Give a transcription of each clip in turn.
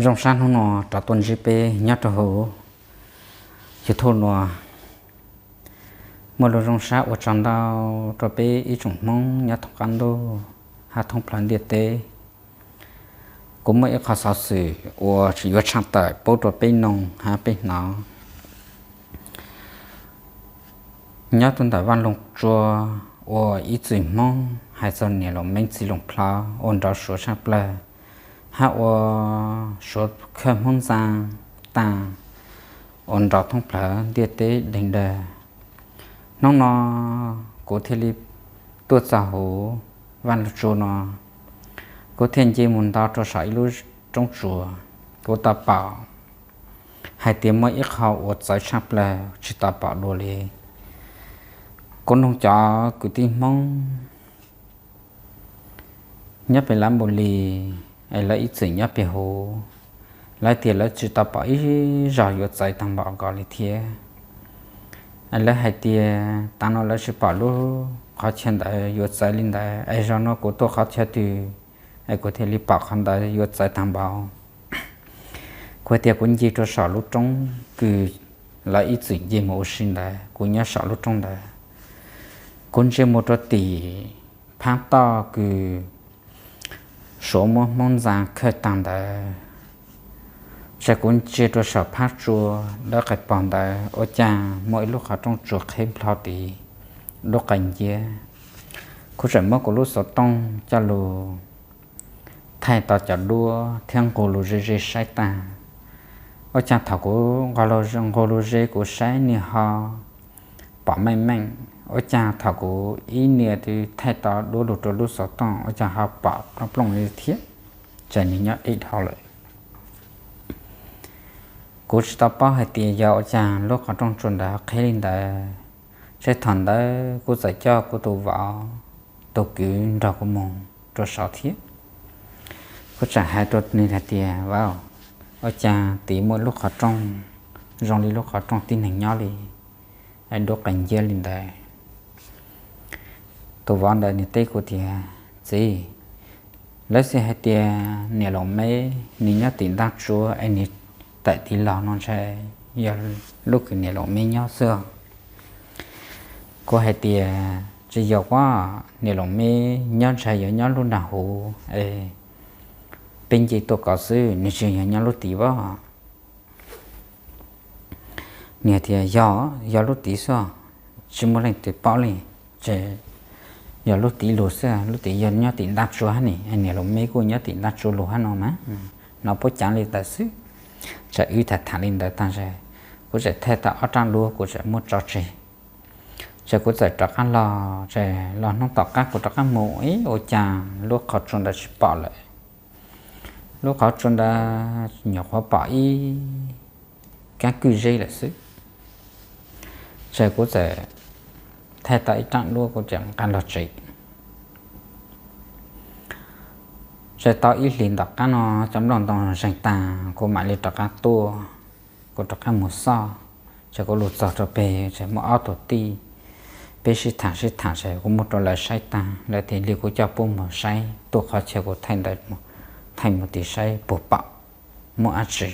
Zoo sab hnub no rov tuaj ntsib peb nyob rau hauv YouTube no. Muaj lub zoo sab ua tsaug ntau rau peb ib tsoom Hmoob nyob thoob qab ntuj hab thoob plawv ntiaj teb. Kuv muaj ib qho xov xwm uas tseem yuav tshaj tawm pub rau peb noog hab peb hnov. Nyob tuaj ntawm Vaj Loog Tsua, ua ib txwm Hmoob hais txog niam Loos Meeb txiv Loos Plhov ua nrov suav tshaj plawg, hab ua suav khawj Hmoob ntxaa taag ua nrov thoob plawv ntiaj teb deeg daws. Hnub no kuv thiaj li tuaj txog huv Vaj Loog Tsua no, kuv thiaj nce mus nto rau saum ib lub roob tsuas. Kuv tau pom hais tias muaj ib qho uas txawv tshaj plawg tsis tau pom dua li. Kuv noog cov kwv tij Hmoob nyob pem Lav Npus Lis es lawv ib txwm nyob pem huv, lawv tias lawv tsis tau pom ib zog yuav txawv taag npaum nkaus li thiab. Lawv hais tias tav no lawv tsis pom lub qhov chaw ntawd yuav txawv li ntawd, es zaum no kuv tuaj qhov chaw twg es kuv thiaj li pom qhov ntawd yuav txawv taag npaum. Kuv hais tias kuv nce rau saum lub roob kws lawv ib txwm nce mus ua si ntawd, kuv nyob saum lub roob ntawd. Kuv ntsia mus rau tim phab toj kws suav muab Hmoob ntxaa khawj taag ntawd, ces kuv ntsia rau saum phab tsua dawb qais pog ntawd ua caag muaj ib lub qhov rooj tsua qheb nplho tid, dub qais nciab. Kuv tseem muab kuv lub xov tooj coj lug thaij tau cov duab thiab nqug lug ze ze saib taag. Ua caag thaum kuv nqug lug ze kuv saib nwg ho pom meej meej, ua caag thaum kuv ib nias twb thaij tau duab lug rau lub xov tooj ua caag ho pom plooj plooj li thiab, ces nwg nyob deb dhau lawm. Kuv tsis tau paub hais tias yog ua caag lub qhov rooj tsua ntawd qheb li ntawd, ces thaum ntawd kuv txawm coj kuv tus vauv tus kwv nrog kuv mus rau saud thiab. Kuv txawm hais rau nwg hais tias, vauv, ua caag tid muaj lub qhov rooj zoo li lub qhov rooj tib neeg nyob li, dub qees nciab li ntawd? Tus vauv ntawd nwg teb kuv tias, txiv, lawv xav hais tias niam Loos Meb nwg nyob tim ntaaj tsua es nwg tawm tid los no ntshai yog lub kws niam Loos Meb nyob xwb. Kuv hais tias, tsis yog, niam Loos Meb nyob ntshai yuav nyob lub nraag huv es peb nce tuaj kov xwb, nwg tsis yog nyob lub tid as. Nwg tias, yog, yog lub tid xwb, tsis muaj leej twg paub li, ces yog lub tid lug xwb, lub tid yog nyob tim ntaaj tsua hab ni, niam Loos Meb kuj nyob tim ntaaj tsua lug hab no mas, nov puab caav li ntawd xwb. Ces wb tham tham li ntawd taag ces kuv txawm thaij tau ob rab duab kuv txawm muab tso tseg. Ces kuv txawm rov qab los, ces los hnub tom qab kuv rov qab mus ib ua caag lub qhov tsua ntawd tsis pom lawm. Lub qhov tsua ntawd nyuam qhuav pom ib kaab kwj zeb lawm xwb. Ces kuv txawm thaij tau ib rab duab kuv txawm nqa los tsev. Ces tau ib hlis tom qab no cov nplooj ntoo zeeg taag kuv mam li rov qab tuaj, kuv rov qab mus xauj. Ces kuv lug txog rau peg ces muaj ob tug tij, peb sib tham sib tham ces kuv muab rau lawv saib taag lawv tias li kuv coj puab mus saib tuaj qhov chaw kuv thaij ntawd, thaij mus tim saib puas pom muaj dlaab tsi.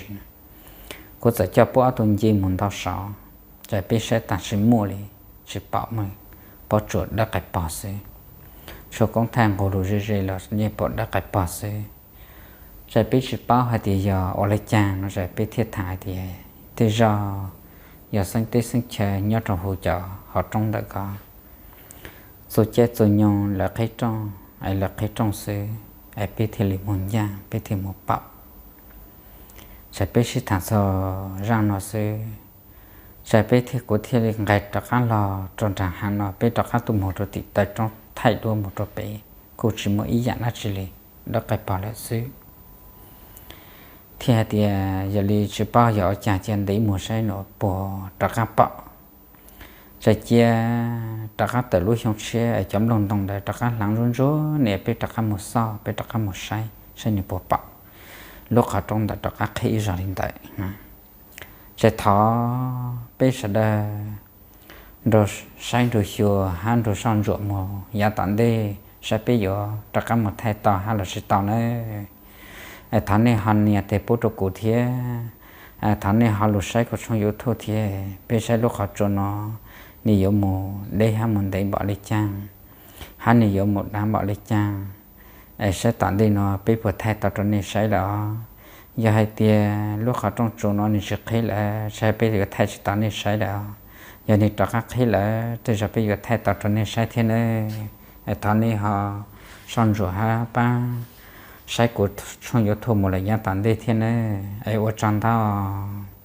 Kuv txawm coj puab ob tug nce mus nto saud, ces peb saib taag tsis muaj li, tsis pom muaj, puab tsuas dawb qais pog xwb. Tshuav koob thaij nqug lug ze ze los yeej pom dawb qais pog xwb. Ces peb tsis paub hais tias yog ua le caag no ces peb thiaj tham hais tias tej zag yog xeeb teb xeeb chaw nyob rau huv cov hov roob ntawm ko txug caij txug nyoog lawv qheb rooj es lawv qheb rooj xwb, es peb thiaj li moog ncaaj peb thiaj moog pom. Ces peb sib tham txug zaaj no xwb, ces peb thiaj, kuv thiaj li nqes rov qab los rau nraag haav no, peb rov qab tuaj moog rau tim taw roob thaij duab moog rau pem, kuj tsis muaj ib yaam dlaab tsi li, dawb qais pog lawm xwb. Thiaj hais tias yog li tsis paub yog ua caag cia ntev moog saib nua puas rov qab pom. Ces cia rov qab tawm lub xyoo tshiab es cov nplooj ntoo ntawd rov qab hlaav ntsuab ntsuab ne, peb rov qab moog xauj, peb rov qab moog saib saib nwg puas pom lub qhov roob ntawd rov qab qheb ib zog li ntawd. Ces thov peb sawv daws nrug saib nrug xyuas hab nrug soj ntsuam moog yav tom ntej saib peb yuav rov qab moog thaij tau hab los tsis tau nawb. Thov nej ho nias tes pub rau kuv thiab, thov nej ho los saib kuv tshooj YouTube thiab, peb saib lub qhov tsua no nws yuav mus deb hab mus ntev npaum li caag, hab nws yuav mus dav npaum li caag, es saib tom ntej no peb puas thaij tau rau nej saib lawm os. Yog hais tias lub qhov rooj tsua no nws tsis qhib lawm, saib peb yuav thaij tsis tau nej saib lawm os. Yog nws rov qab qhib lawm tej zaum peb yuav thaij tau rau nej saib thiab nawb. Thov nej ho soj ntsuam hab pab saib kuv tshooj YouTube mus lawm yav tom ntej thiab nawb, es ua tsaug ntau.